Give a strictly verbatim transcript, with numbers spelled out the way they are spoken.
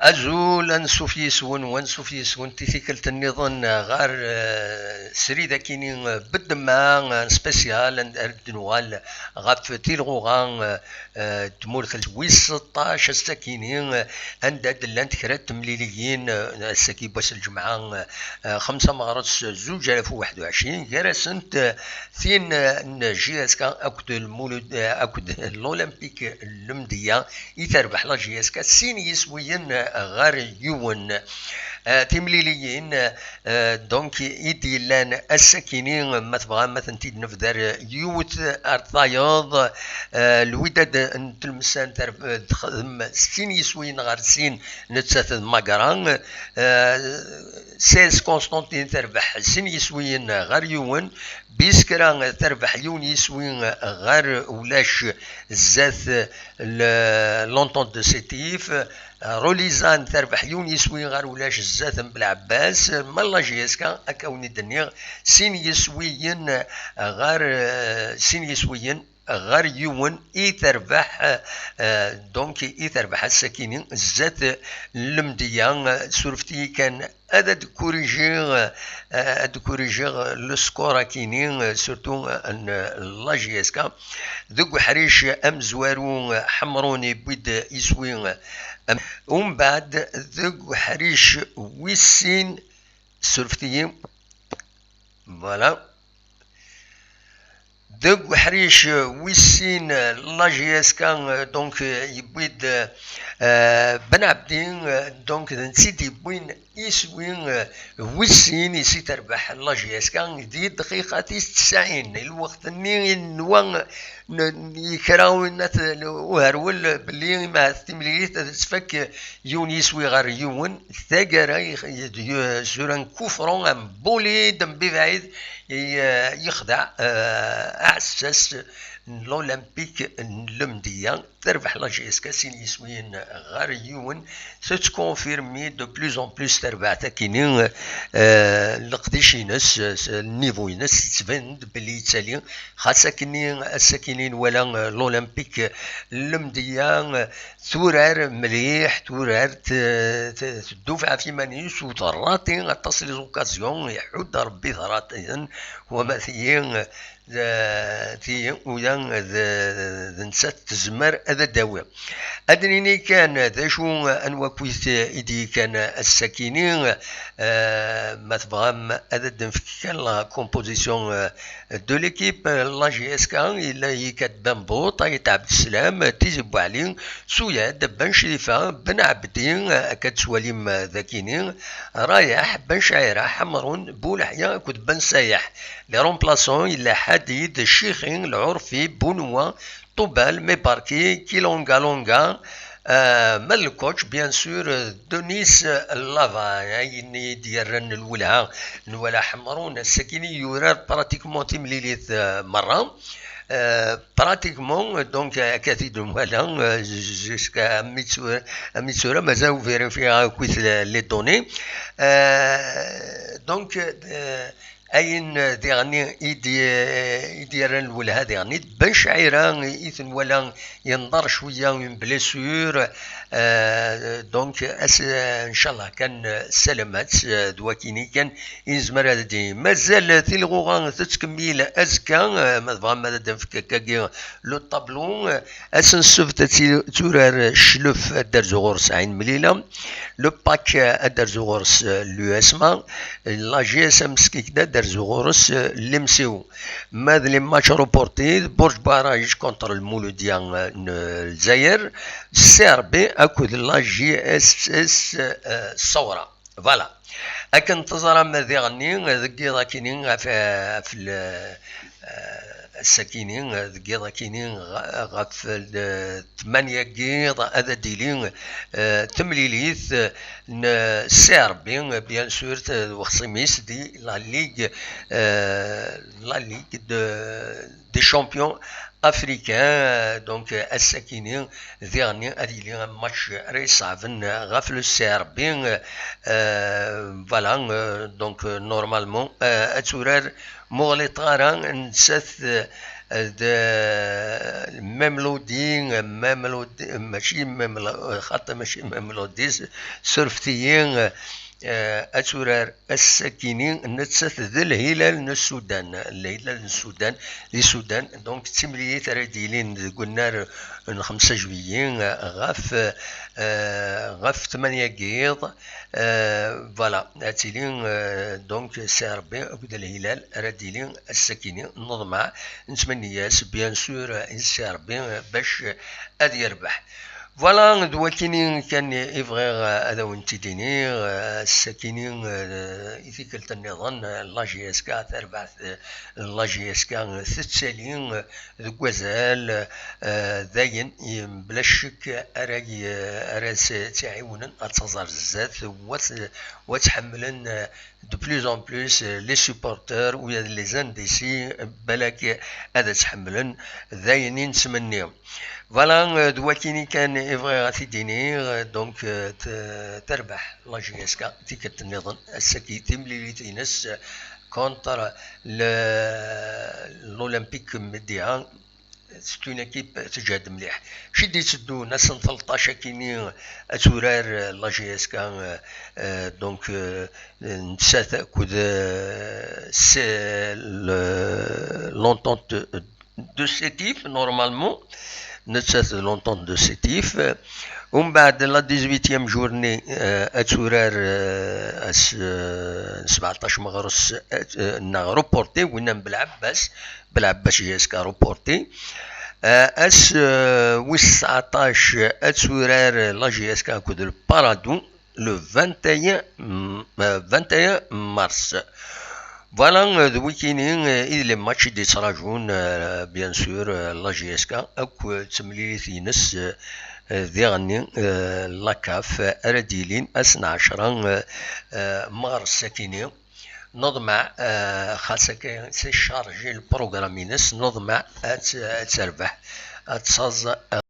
Azul, ansuf yis-wen, wansuf yis-wen, i tikkelt nniḍen ɣer, eh, srid akini, eh, bedma, eh, spécial, ar d-nuɣal ɣef tilɣuɣa, eh, eh, tmurt wis seṭṭac, ass-akini, eh, anda d-llant kra n temliliyin, eh, ass-agi n wass n lǧemɛa, eh, xemsa meɣres zuǧ alaf u waḥed u ɛecrin, gar-asent, eh, tin, eh, n J S K akked Lmulud, eh, akked l'Olympique Lemdeyya, i terbeḥ la J S K sin yiswiyen, eh, ɣer yiwen. Eh, timliliyin, eh, donc, i d-yellan ass-akini, ma tebɣam ad tent-id-nebder yiwet ar tayeḍ, eh, Lwidad n Tlemsan terb-, eh, texdem sin yiswiyen ɣer sin, nettat d Magra, eh, C S Constantine terbeḥ sin yiswiyen ɣer yiwen, Biskra terbeḥ yiwen yiswi ɣer ulac zdat l-, l'Entente de Sétif, Rolizan terbeḥ yiwen yiswi ɣer ulac zdat n Belɛebbas, ma la J S K akka wen-d-nniɣ sin yiswiyen ɣer, sin yiswiyen ɣer yiwen i terbeḥ, eh, donc i terbeḥ ass-akini zdat Lemdeyya, eh, surfet-iyi kan ad d-kurijiɣ, eh, ad d-kurijiɣ le score akini, eh, surtout, eh, n la J S K. Deg uḥric amezwaru, eh, Ḥemrun yewwi-d iswi, eh, am-, umbeɛd deg uḥric wis sin, surfet-iyi. Voilà. Deg uḥric wis sin, la J S K, donc, yewwi-d, eh, Ben Abdi, donc, d netta i d-yewwin iswi, eh, wis sin i s-terbeḥ la J S K di dqiqa tis tesɛin. Lweqt-nni i nenwa n-, n-, yekra winat uherwel belli imahat timlilit ad tettfak yiwen yiswi ɣer yiwen. Taggara, y-, y-, sur un coup franc, un bolide, mebɛid, y-, yexdeɛ, eh, aɛessas n l'Olympique n Lemdeyya, terbeḥ la J S K sin yiswiyen ɣer yiwen. Tettkonfirmi de plus en plus terbaɛt akini, eh, leqdic-ines, eh, s-, niveau-ines, yettban-d belli yettali, xas akini, ass-akini nwala, eh, l'Olympique n Lemdeyya, eh, turar mliḥ, turar t-, t-, tedduff ɣef iman-is u terrati aṭas les occasions, iḥudd Rebbi terratin, wama tiyi, d, tiyi ula d, d nettat tezmer ad d-tawi. Ad d-nini kan d acu, anwa akkit i d-yekkan ass-akini, eh, ma tebɣam ad d-nefk kan la composition, eh, de l'équipe, la J S K, yella Yikat Ben Bouṭ, Ayt Abdeslam, Tizi Bouɛli, Suyad, Ben Crifa, Ben Abdi, akka d-twalim dakini, Rayeḥ, Ben Cɛira, Ḥemrun, Buleḥya akked Ben Sayeḥ. Les remplaçants, yella Ḥadid, Cixi, Lɛurfi, Bunwa, Ṭubal, Mebarki, Kilonga Longa, euh, ma d le coach, bien sûr, euh, Denis Lava, ayen i d-yerran lwelha, nwala Ḥemrun, ass-akini yurar pratiquement timlilit, euh, merra. Euh, pratiquement, donc, akka t-id-nwala, euh, jusqu'à mi tura, mi tura, mazal ur vérifiɣ akk les données. Euh, donc, euh, ayen diɣen i d-, i d-yerran lwelha diɣen, d Ben Cɛira i t-nwala yenḍer cwiya, une blessure, euh, donc, as-, ncallah kan, euh, salamat, euh, d wakini kan i nezmer ad d-nini. Mazal tilɣuɣa tettkemmil azekka, euh, ma tebɣam ad d-nefk akkagi le tableau, euh, ass n ssebt ad ti-, turar Cclef, ad d-terzu ɣur-s Ɛin Mlila, le Pak, euh, ad d-terzu ɣur-s, euh, l'U S M A, la J S M Skikda ad d-terzu ɣur-s, euh, Lemsiw. Ma d les matchs reportés, Bourg Barrage contre le Mouloudia, euh, n Lezzayer, C R B akked la J S S, euh, Sawra. Voilà. Akken teẓram diɣenni, deg yiḍ akini ɣef, ɣef le, euh, ass-akini, deg yiḍ akini, ɣ-, ɣef le tmanya n yiḍ ad d-tili, euh, temlilit, euh, n C R B, bien sûr, t-, d uxṣim-is di la Ligue, euh, la Ligue de, des Champions africain, donc ass-akini diɣenni ad yili match ara iṣeɛben ɣef le C R B. Voilà, donc normalement ad turar, ma ur ɣliṭeɣ ara, nettat d Mamelodi, Mamelodi, mačči Mamelodi, xaṭi mačči Mamelodi, surfet-iyi, ad turar ass-akini nettat d Lhilal n Sudan. Lhilal n Sudan, di Sudan, donc d timlilit ara d-yilin deg unnar n xemsa juillet ɣef, ɣef tmanya n yiḍ. Voilà, ad tili donc C R B akked Lhilal ara d-yili ass-akini. Neḍmeɛ, nettmenni-yas bien sûr i C R B bac ad yerbeḥ. Voilà, d wakini kan i bɣiɣ ad awen-t-id-iniɣ. Ass-akini, i tikkelt nniḍen, la J S K terbeḥ, la J S K tettali deg wazal, dayen, bla ccek ara ara tt-iɛiwnen ad taẓ ar zdat, wa tt-ḥemmlen de plus en plus les supporters ou les indécis, balak ad tt-ḥemmlen, d ayen i nettmenni. Voilà, d wakini kan i bɣiɣ ad t-id-iniɣ. Donc terbeḥ la J S K tikkelt nniḍen, ass-agi timlilit-ines contre l'Olympique Médéa. C'est une équipe teǧhed mliḥ. Ci d-itteddun ass n tleṭṭac akini ad turar la J S K, donc nettat akked l'Entente de Sétif, normalement. Nettat d l'Entente de Sétif. Umbeɛd la dix-huitième journée ad turar ass n sbeɛṭac meɣres, neɣ reporté, winna n Belɛebbas, Belɛebbas J S K reporté. Ass wis tseɛṭac ad turar la J S K akked le Paradou, le vingt et un, vingt et un mars. Voilà, d wikini i d les matchs i d-ittrajun, bien sûr, la J S K akk d temlilit-ines diɣenni, la CAF, ara d-yilin ass n ɛecra meɣres akini. Neḍmeɛ, xas akka c'est chargé le programme-ines, neḍmeɛ ad terbeḥ, ad taẓ